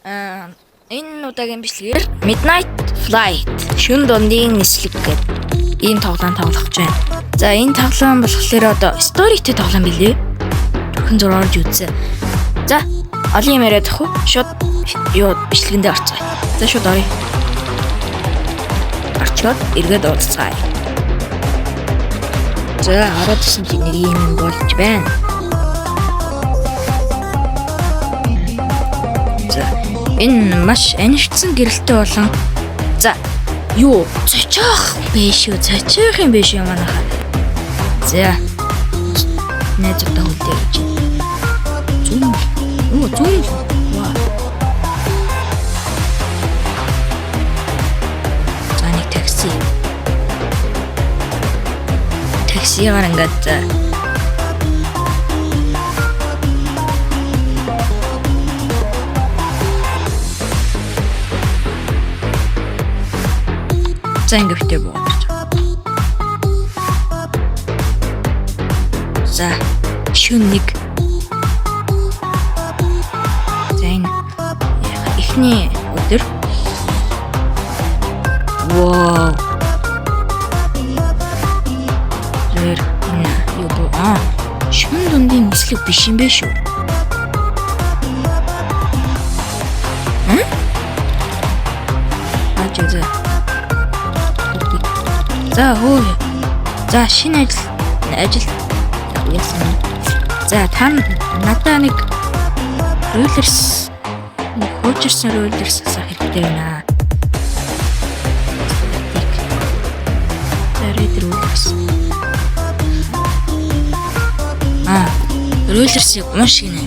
Энэ удаагийн бичлэгээр Midnight Flight шөнө дундын нислэг гэдэг ийм тоглоом тоглох гэж байна. За, энэ тоглоом болохоор одоо story тэй тоглоом билээ. Түрхэн зур орж үзсэн. За, олон юм яриад ах уу? Шууд юу бичлэгэндээ орцгоё. За, шууд оръё. Орчоод эргээд уулзцгаая. За, ороод исэн чинь нэг юм болж байна. За, энэ маш анирдсан гэрэлтэй болон за юу цочоох биш үү? Цочоох юм биш үү манайхаа. За, найзуудаа хүлээ гэж. Зүүн. Оо, зүүн. Ваа. За, нэг такси. Таксигаар ингээд за. За, ингээд битээ буугаад. За, шөнө нэг. За, энэ эхний өдөр. Вау. Тэр энэ юу бо шөнө дундын нислэг биш юм бэ шүү. Хм? Аа, за. За, хөө. За, шинэ ажил яасан юм. За, та надаа нэг rollers, нэг хуучирсан rollers асах хэрэгтэй байна. За, red rollers. Аа, rollers ыг унш гинэ.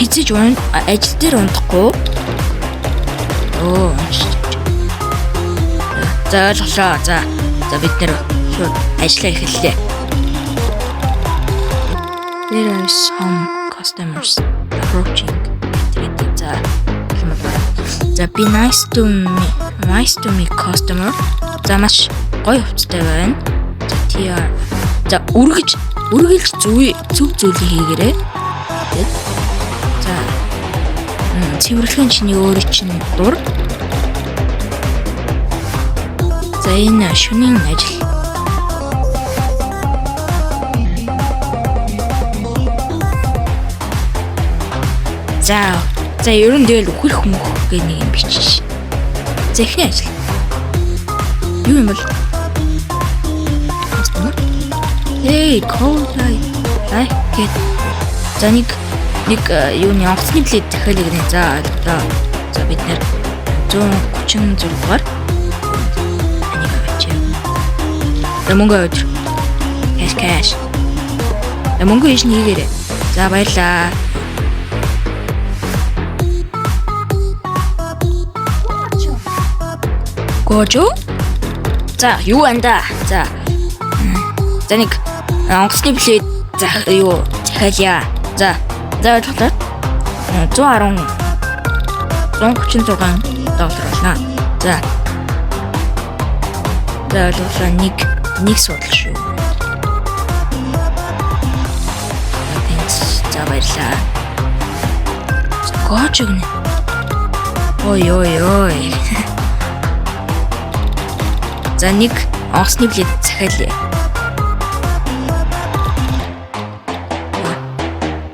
Хэзээ ч ажил дээр унтахгүй. Оо, унш. За, ойлголоо. За. За, бид нэр шууд ажиллаа эхэллээ. There are some customers approaching. За. За, be nice to me. Nice to me customer. За, маш гоё хувцастай байна. За, TR. За, үргэж үргэлж зөв зүйлийг хийгээрэй. Тэгээд за, цэвэрлэхэн чиний өөрөө чинь дур. За, энэ шөнийн ажил. За, за, ер нь тэгэл үхэрх мөх гэх нэг юм бичиж. За, эхний ажил. Юу юм бол? Hey, cold like like it. За, нэг юуны онгоцны билет захиалъя гинэ. За, ойлголоо. За, бид нэр 136 дугаар энийг авчээ. За, мөнгө өдөр. Cash, cash. За, мөнгө ийш нь хийгээрэй. За, баярлаа. Гожо? За, юу анда? За. За, нэг онгоцны билет за юу захиалъя. За. За, ойлголоо. 110 136 доллар болно. За. За, ойлголоо, нэг судал шүү. За, thanks. За, баярлаа. Гожо гинэ. Ой ой ой. За, нэг онгоцны билет захиалъя.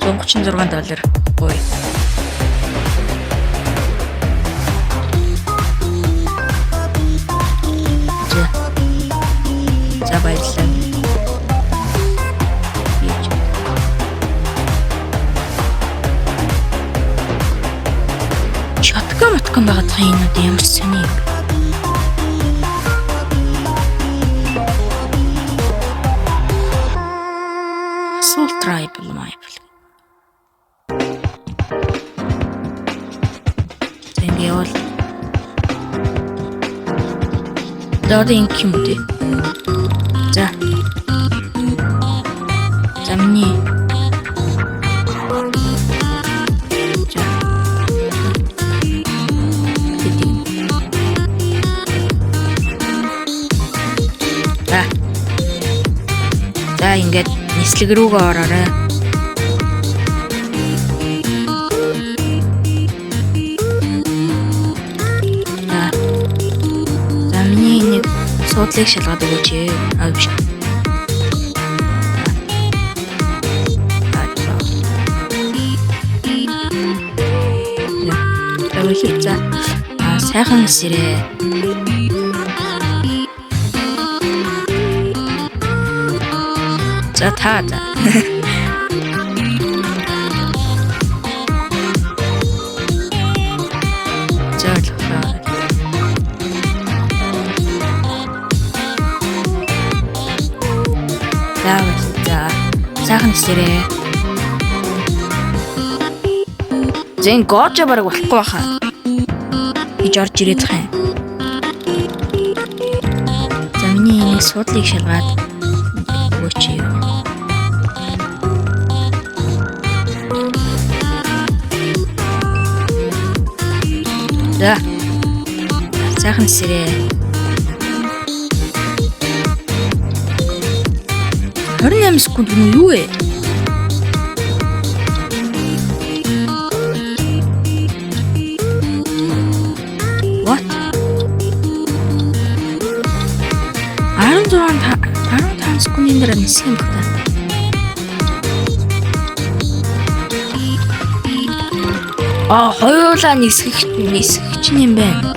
136 доллар. Ой. За. За, баярлалаа. Хийж. Shotgun моткон байгаа энэ одоо ямар сони юм бэ? Assault rifle rifle. За, ингэ явал. За, одоо ингэх юм уу те? За. За, миний. За. Тэдэг. За. За, ингээд нислэг рүүгээ ороорой. Суудлыг шалгаад өгөөч ээ. Аа биш. За. Аа сайхан эсэрээ. За та за. За ойлголоо. За баярлалаа. За сайхан эсэрээ. За энэ гожо бараг болохгүй баха. Гэж орж ирээд байгаа юм. За миний энийг суудлыг шалгаад өгөөч юу. За. Сайхан эсэрээ. 28 секунд гэнэ юу вэ? What? 16 15 секундын дараа нисэх юм байна. А хоёулаа нисэх нисэх чинь юм байна.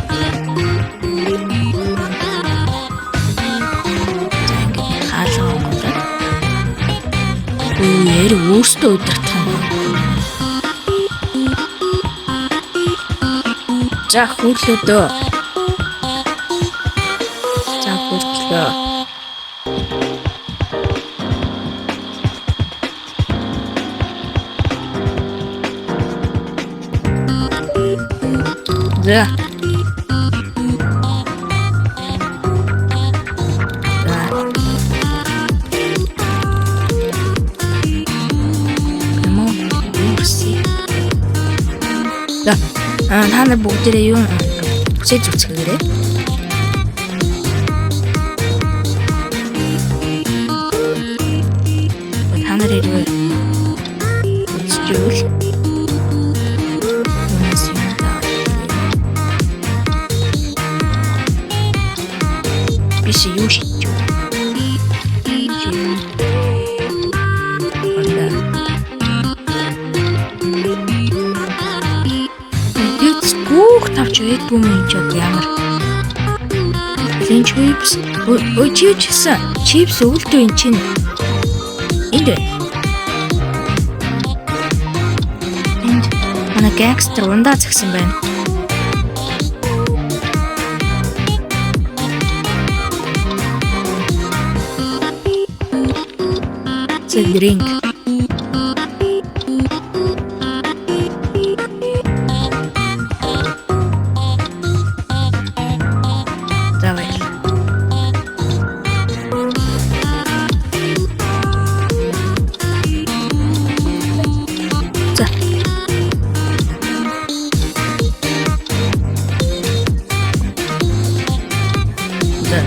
За ингээд хаалга онгоолоод. Үу яри өөртөө удирдах юм. За хөрлөө дөө. За хөрлөө. За. За. Юм уу? Юуси. За. Аа та нар бүгдээрээ юу үсээ зүцгээгээрэй. Та нар хэрвээ үзчихвэл юунаас юм даа. Биш юу шийдэж юу? Ондаа. Тэгс гүүх тавч байдгүй юм энэ ч одоо ямар. Лин чипс өө чипс гэсэн. Чипс өвөлтөө эн чинь. Энд байна. Энд манай гангстер ундаа згсэн байна. За drink. За баярлалаа. За. За.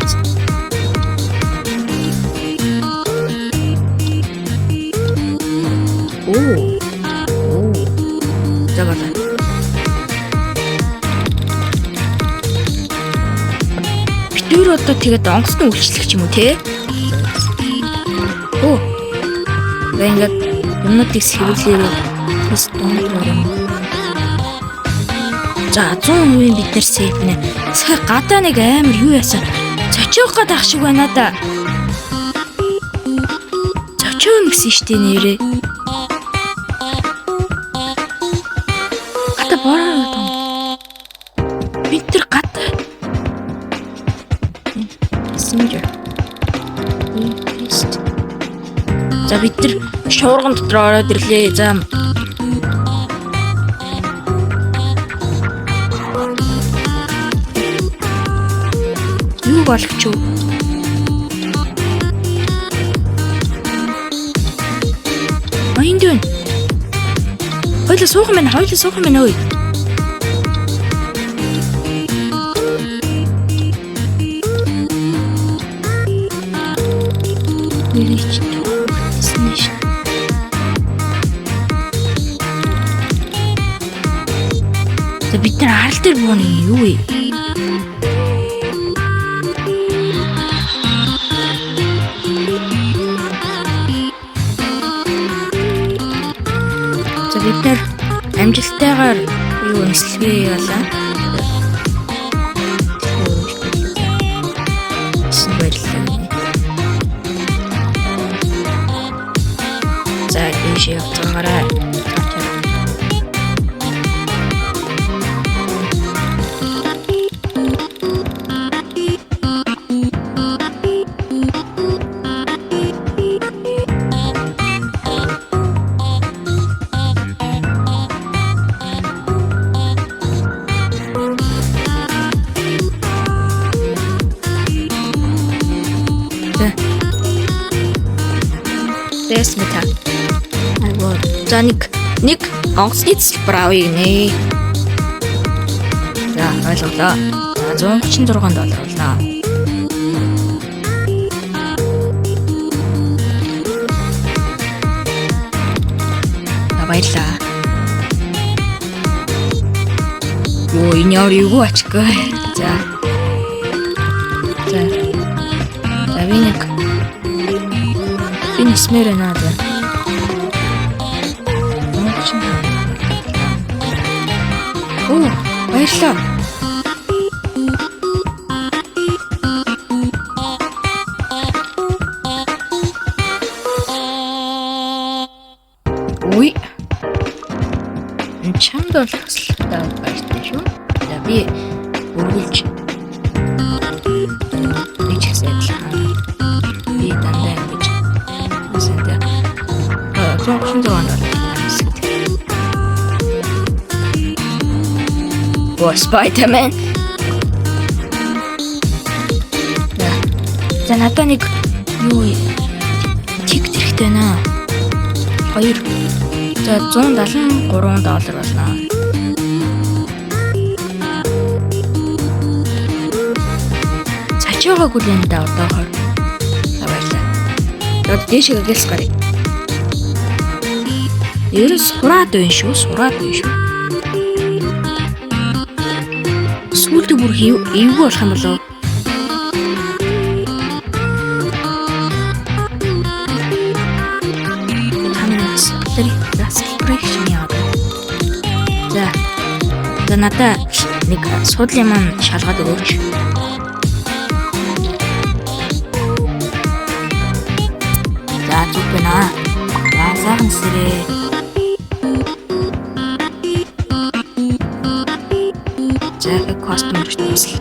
Оо. Оо. За баярлалаа. Битүүр одоо тэгээд онгоцны үйлчлэх юм уу те? Оо. За ингээд юмнуудыг сэвэрлээрээ тест дундуур юм. За 100% бид нар сейф нэ. Сая гадаа нэг амар юу яасан. Цочоох гээд ах шиг байна да. Цочоо нэгсэн штэ нэрээ. Гадаа бороо гэдэг. Бид нар гадаа Messenger. Test. За бид нар шуурган дотор ороод ирлээ. За юу болох ч вэ? А энд байна. Хоёлаа суух юм байна. Хоёлаа суух юм байна ой. Нэрч түүхсэн ш. За бид нар арал дээр бууна юм юу вэ? бид нэр амжилттайгаар юу нислэгээ ялаа. Гэсэн баярлалаа. За дээшээ явцгаарай. За. Тэс мэта. Айгуу. За нэг онгоцны цэцэл авъя гинэ. За ойлголоо. За 136 доллар болно. За баярлаа. Йоо энэ ямар эвгүй ачгүй. За. За. За би нэг би нисмээр байна за. Оо, баярлалаа. Уй. Чамд бол туслахтаа баяртай шүү. За би үргэлж би ч гэсэн адилхан. Би дандаа ингэж үсэнтэй 136 доллар хэсэгт. Оо, Spider-Man. За. За надаа нэг юу тик хэрэгтэй байна. 2. За 173 доллар болно. Цачаагаагүй л юм да одоохор. За баярлалаа. За дээшээ гэлс гарыг. Ер нь сураад байна шүү, сураад байна шүү. Сүүлдээ бүр эвгүй болох юм болов. Та нар celebration яагаад. За. За надаа нэг суудлын маань шалгаад өгөөч. За зүг байна. За сайхан сэрээ. За их customer тусал.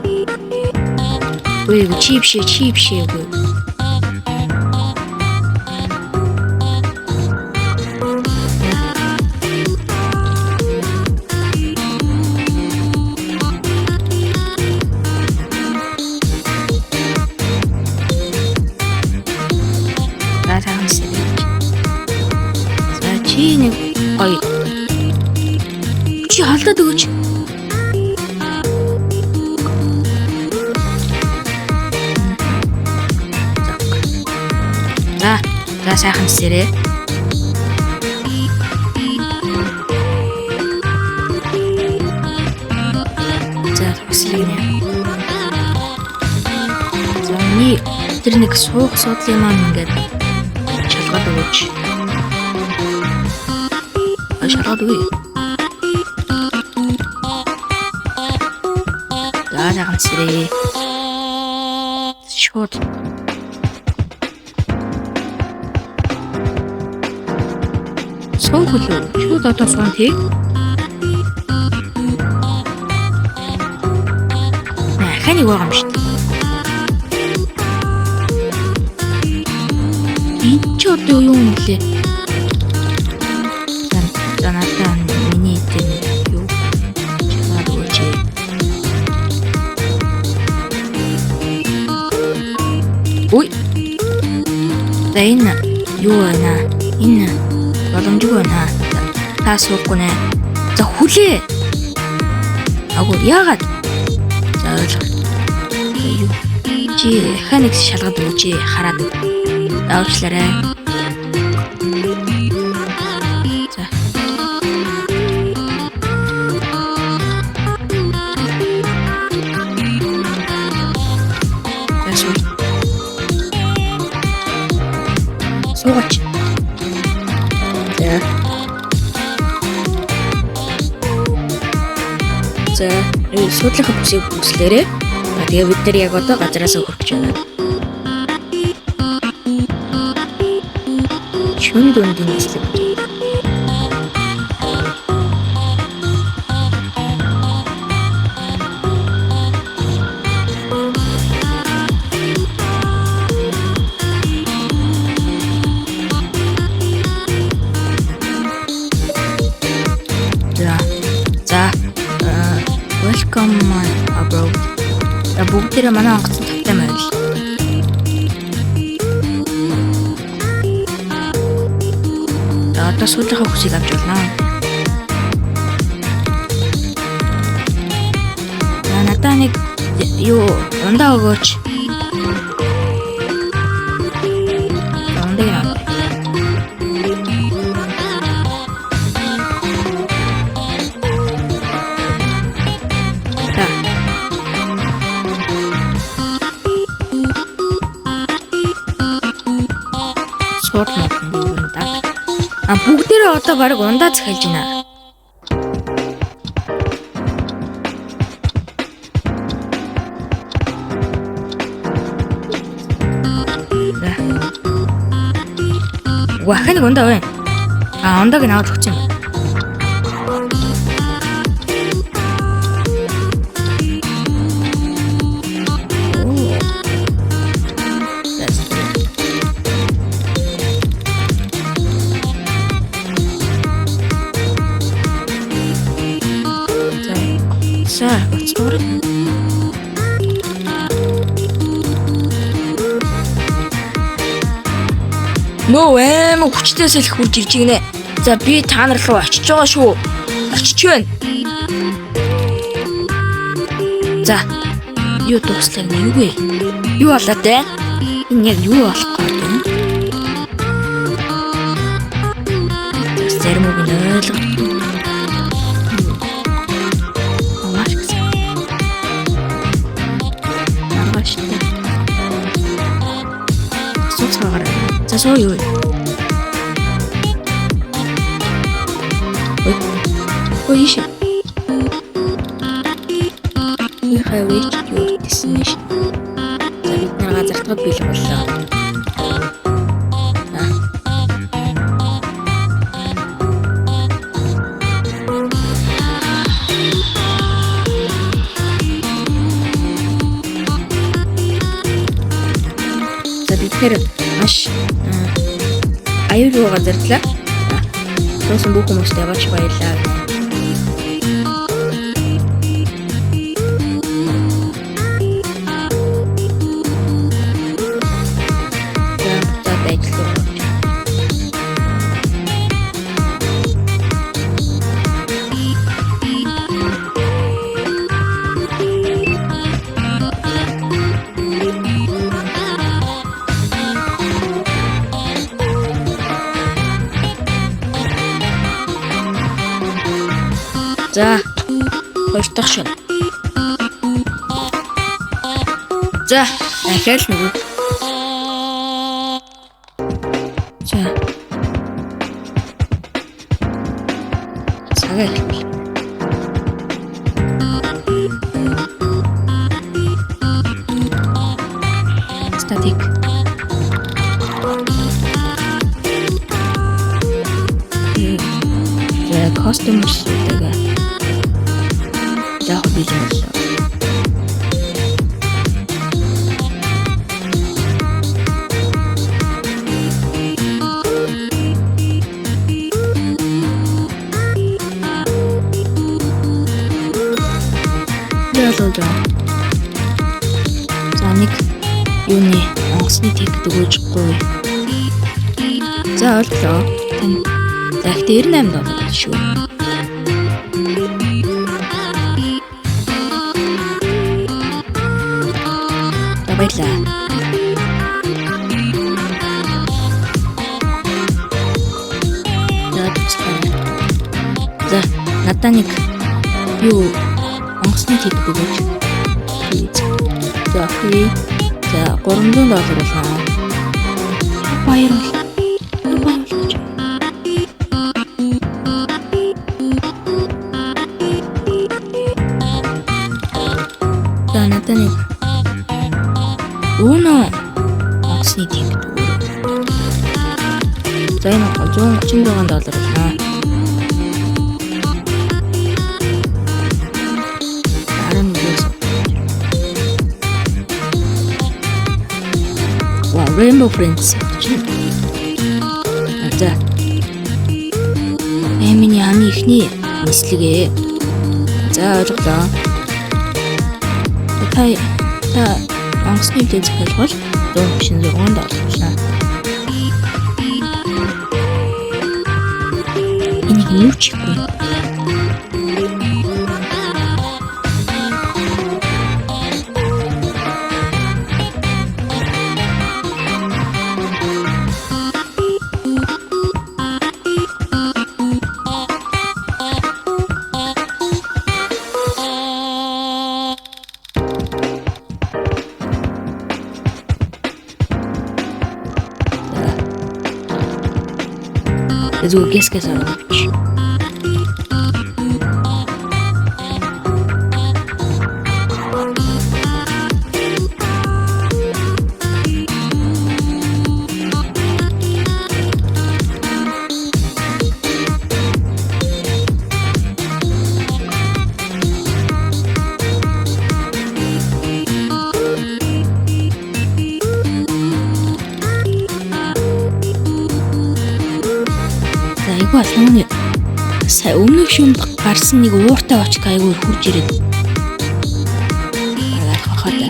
Үгүй чи биш ээ, чи биш ээ үгүй. За сайхан сэрээ. За чи нэг гоё. Чи холдоод өгөөч. За. За сайхан сэрээ. За туслая нэ. За миний тэр нэг суух суудлын маань ингээд шалгаад өгөөч. А шалгаад өгье. За сайхан сэрээ. Шууд суух лөө. Шууд одоо суун тий. Ахаа нэг байгаа юм шүү дээ. Энд чи одоо юу юм блэ? За надаа миний тэр юу чамаад өгөөч. Үй. За энэ юу байна? Энэ боломжгүй байна. Та суухгүй нэ. За хүлээ. Агуу яагаад? За ойлгох. Юу? Чи хаа нэг шалгаад өгөөч хараад. Уучлаарай. За. За суу. Суугач. За. За, суудлынхаа бүсийг бүслээрээ. Тэгээ бид нар яг одоо газараас хөрөх гэж байна. Шүн дүндийн нислэг. За. За. Welcome my abroad. За, бүгдээрээ манай онгоцон тавтай морил. За, одоо сүүлийнхээ хүсийг авч болно. За, надаа нэг юу ундаа өгөөч. За, ундааг нь авъя. За. Суур модон дүүрэн даг. А, бүгдээрээ одоо бараг ундаа захиалж байна. За. Үгүй, нэг ундаа байна. А, ундааг нь аваад өгч юм. Оо. За. За. За, уцтуур. Нөө, амар хүчтэй салхи хурж ирж гинэ. За, би та нар руу очиж байгаа шүү. Очиж байна. За. Юу дуслаа гэнэ, юу вэ? Юу болоод байна? Энэ яг юу болох гээд байна? За, зарим үг нь ойлгохгүй. Маш гэсэн. Маргааш та. Сууцгаагаар. За, суу юу? Ой. Ой, ийш. We have reached your destination. За, бид нар газардахад бэлэн боллоо. За. За, бид нэр маш аюулгүй газардлаа. За, суусан бүх хүмүүстээ маш баярлалаа. За, буцаад ажил руу орж. За, хоёр дахь шин. За, дахиад л нөгөө. За. Цагаа эхэлнэ. Static. За, customers-уудаа заах бэлэн боллоо. Ялуулж. За, нэг юуны онгоцны ticket өгөөж гоё. За, ойлголоо. Тань. За, ихтэй 98 доллар шүү. За, баярлаа. За, туслаа. За, надаа нэг юу онгоцны ticket өгөөч. Please. За, okay. За, 300 доллар болно. Баяр бол. Баяр болж. Rainbow Friends гэж. За. Миний хамгийн ихний нислэг ээ. За, ойлголоо. Та онгоцны билет захиалгавал 136 доллар болно. Энийг юу ч хийхгүй. Зүгээр гэс орно бич. За, айгүй алганы сая өмнөх шүмд гарсан нэг ууртай очк айгүй хурж ирээд бараг алах хаа да.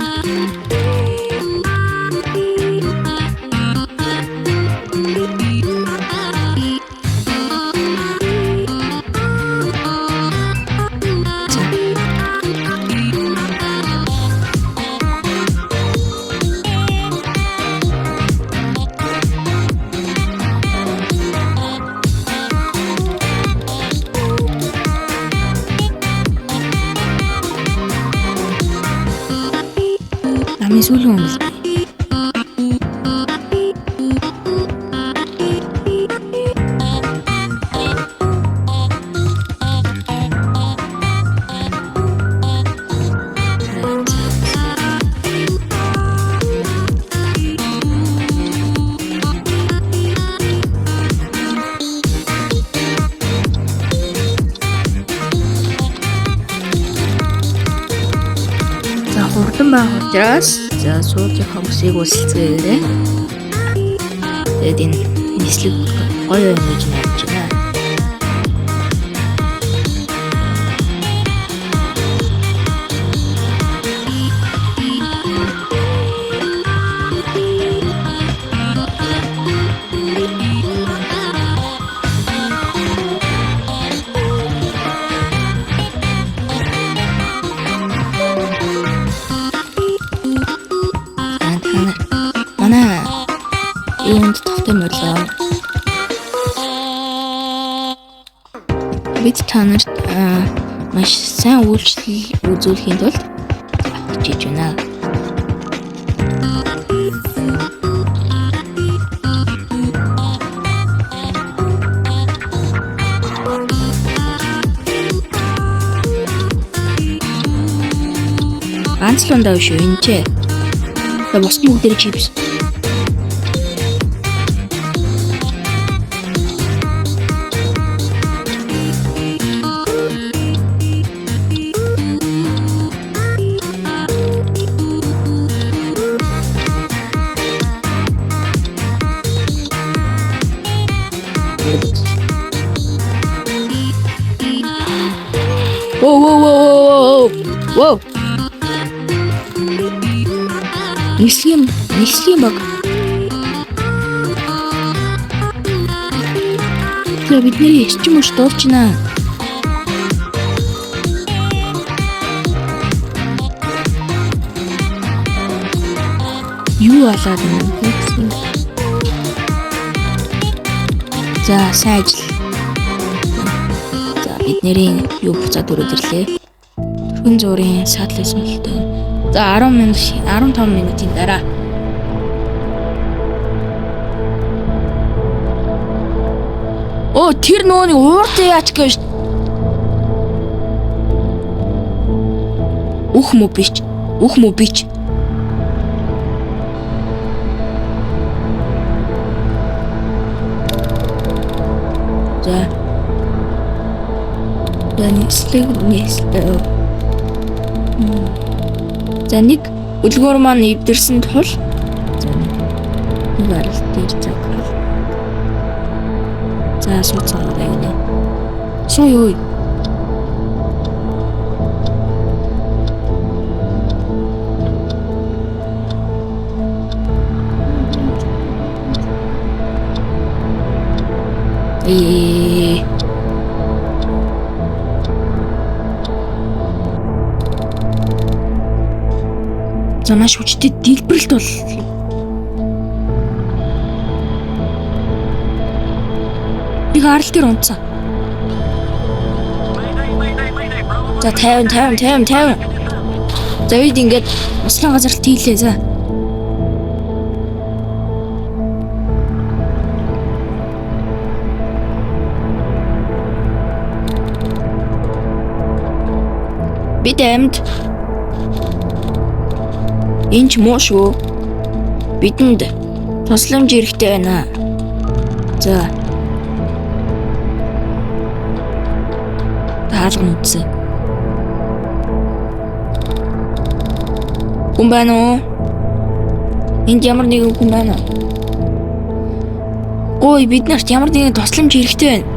За. Намын сүүлийн хүн бил. За, хурдан байх учраас за суудлын хомсыг үлсэлцгээгээрэй. Тэгээд энэ нислэг гоё юм гэж найдаж байна. За, та нар манай юунд тавтай морилоо. Бид та нарт маш сайн үйлчлэл үзүүлэхийн тулд хичээж байна. Ганц л ундаа биш үү энэ ч. За, бусд нь бүгдээрээ чипс. Воу воу воу воу воу. Нислэгийн баг. Тэр бидний эрчим хүч дуулчна. Юу алаад байна вэ гэсэн. За, сайн ажил. За, бидний юу буцаад өрөөд ирлээ. Түргэн зуурын саадлын сонголттой. За, 10 минут 15 минутын дараа. Оо, тэр нөгөө нэг ууртай яач гэж. Үх мө бич. Үх мө бич. За. За, нислэг нислэг. За, нэг үлгүүр маань эвдэрсэн тул за. Нэг арал дээр цаг. За сууцгаарай гинэ. Суу юу? За маш хүчтэй дэлбэрэлт бол нэг арал дээр унтсан. За 50 50 50 50. За бид ингээд услан газар тийлээ за. Бид амьд. Энэ ч муу шүү. Бидэнд тусламж хэрэгтэй байна. За. Таалга нүдсэн. Хүн байна уу? Энд ямар нэгэн хүн байна уу? Гой, бид нарт ямар нэгэн тусламж хэрэгтэй байна.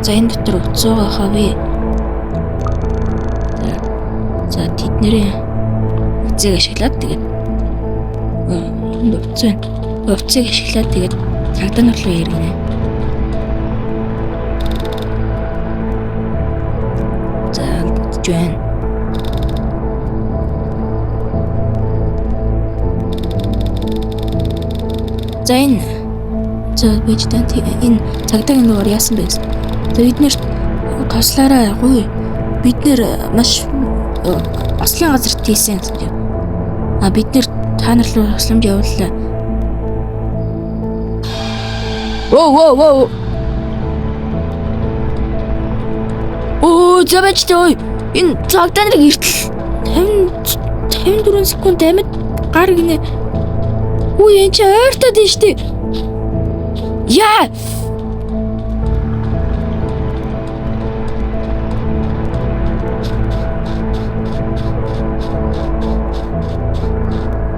За энэ дотор утсуугаа хавъя. За тэднэрийн утсыг ашиглаад тэгээд энд утас байна. Утсыг ашиглаад тэгээд цагдаа нар руу эргэнэ. За алдаж байна. За энэ за бич тань энэ цагдаагийн дугаар яасан бэ гэсэн. За бид нэр туслаарай гуй. Бид нэр маш ослын газар тийсэн гэсэн чинь. А бид нэр та нар руу тусламж явууллаа. Воу воу воу. Оо за бич той. Энэ цагдаа нарыг эртэл 50 54 секунд амьд гар гинэ. Үгүй энэ чи ойртоод байна штэ. Яа!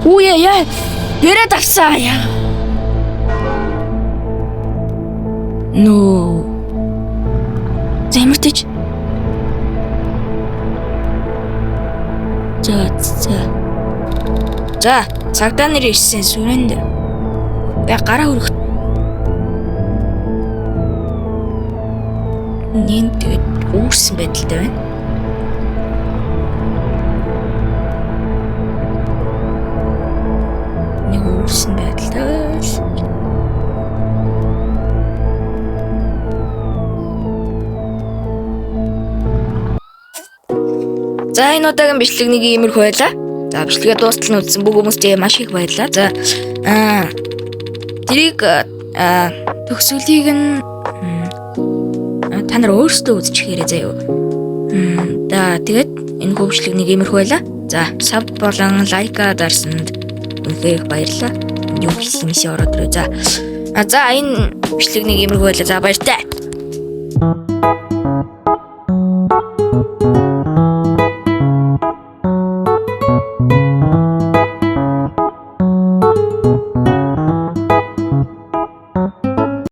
Үе яа! Бэрээд авсан яа. Нөө. Замартаж. За за. За, цагдаа нар ирсэн сүрэнд. Би гараа өрөх. Нин тэгээд үүрсэн байдалтай байна. Нэг үүрсэн байдалтай л. За энэ удаагийн бичлэг нэг иймэрхүү байлаа. За бичлэгээ дуустал нь үзсэн бүх хүмүүстээ маш их баярлалаа. За тэрийг төгсгөлийг нь та нар өөрсдөө үзчихээрэй заяа. За тэгээд энэ хүү бичлэг нэг иймэрхүү байлаа. За sub болон like аа дарсанд үнэхээр их баярлалаа. Юу хийсэн юм ороод ирээ. За за энэ бичлэг нэг иймэрхүү байлаа. За баяртай.